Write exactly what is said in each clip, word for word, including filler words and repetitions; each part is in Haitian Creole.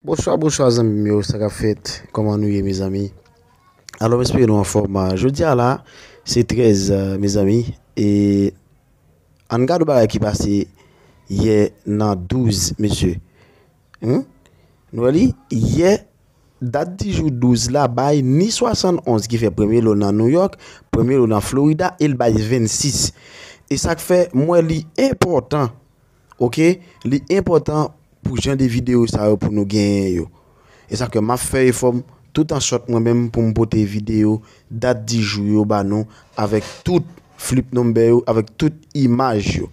Bonswa, bonswa zanmi m yo, sa k ap fèt? Kòman nou ye, mezanmi? Alò, m espere nou anfòm. Jodi a la, se trèz, mezanmi, e ann gade yon bagay ki pase yè nan douz, mesye. Hmm? Nou wè li, yè, dat di jou douz la bay ni swasannonz ki fè premye lo nan Nouyòk, premye lo nan Florida, e l bay vennsis. E sa k fè, m wè li enpòtan, oke? Li enpòtan pou jan de videyo sa yo pou nou genyen yo. E sa k fè m ap fè efò m tout an sòt mwen menm pou m pote videyo dat di jou yo ba nou avèk tout flip number yo, avèk tout imaj yo.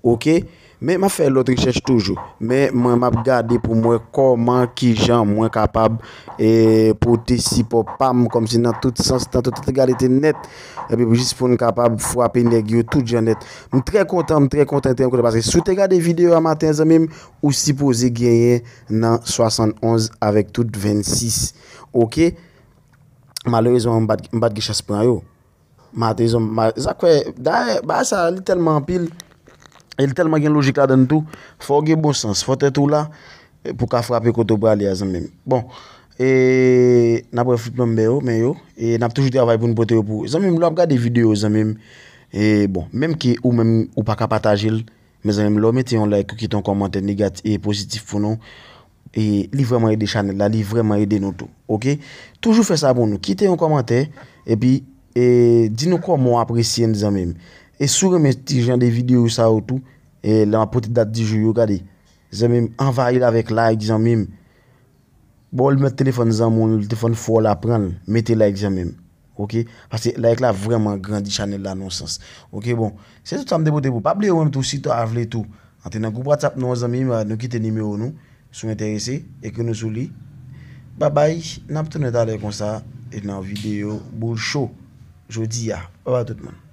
Oke? Men m ap fè lòt rechèch toujou. Men mwen m ap gade pou m wè kòman, kijan mwen kapab, e, pote sipò pa m kòmsi nan tout sans, nan tout entegralite nèt. Epi jis pou n kapab frape nèg yo tout jan nèt. M trè kontan, m trè kontan, trè kontan, paske si w te gade videyo a maten an, zanmi m, ou sipoze genyen nan swasannonz avèk tout vennsis. Oke? Malerezman, m pa t, m pa t gen chans pran yo. Malerezman, ma-, sa k fè, dayè, bagay sa, li tèlman anpil, e li tèlman gen lojik ladan l tou, fò w gen bon sans, fò tèt ou la, e pou w ka frape kote w prale a, zanmi m. Bon, e n ap wè flip number yo, men yo, e n ap toujou travay pou n pote yo pou ou. Zanmi m, lè w ap gade videyo, zanmi m, e bon, menm ke ou menm ou pa ka pataje l, mezanmi, lè w mete yon like, ou kite yon kòmantè negatif e pozitif pou nou, e li vrèman ede chanèl la, li vrèman ede nou tou. Oke? Toujou fè sa pou nou. Kite yon kòmantè, epi, e, di nou kòman w apresye n, zanmi m. E si w renmen ti jan de videyo sa yo tou, e, lè m ap pote dat di jou yo, gade. Zanmi m, anvayi l avèk like, zanmi m. Bon, ou met telefòn zanmi w, telefòn frè w la, pran l, mete like, zanmi m. Oke? Paske like la vrèman grandi chanèl la nan yon sans. Oke, bon. Se tout sa m te pote pou ou. Pa bliye ou menm tou, si w ta vle tou, antre nan gwoup WhatsApp nou an, zanmi m, nou kite nimewo nou. Si w enterese, ekri nou sou li. Babay, n ap tounen talè konsa, e nan videyo Boul Show jodi a. Babay tout moun.